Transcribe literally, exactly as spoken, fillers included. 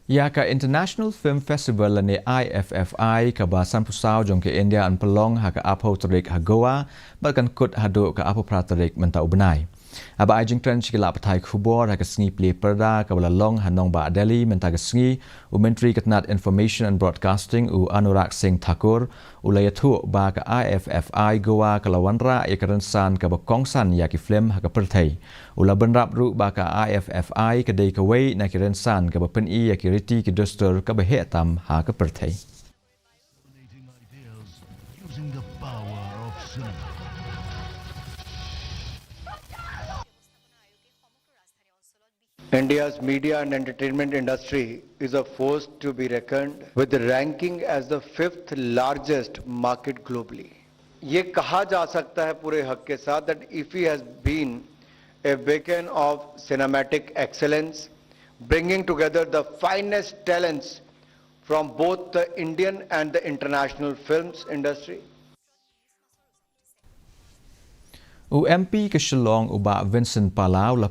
Ïa ka International Film Festival lane I F F I kaba sanphew saw jong ka India yn pynlong ha ka arphew tarik ha Goa bad kan kut haduh ka arphew phra tarik mynta u bnai. Haba ai jingkren sha ki lad pathai khubor ha ka sngi plie parda kaba la long ha nongbah Delhi mynta ka sngi, u Myntri ka tnat Information and Broadcasting u Anurag Singh Thakur u la ïathuh ba ka I F F I Goa ka la wanrah ïa ka rynsan kaba kongsan ïa ki film ha ka pyrthei. U la bynrap ruh ba ka I F F I ka dei kawei na ki rynsan kaba pyni ïa ki riti ki dustur kaba heh tam ha ka pyrthei. Using the power of cinema. India's media and entertainment industry is a force to be reckoned with, the ranking as the fifth largest market globally. ये कहा जा सकता है पूरे हक के साथ that IFFI has been a beacon of cinematic excellence, bringing together the finest talents from both the Indian and the international films industry. U M P ka Shillong u Bah Vincent Pala u la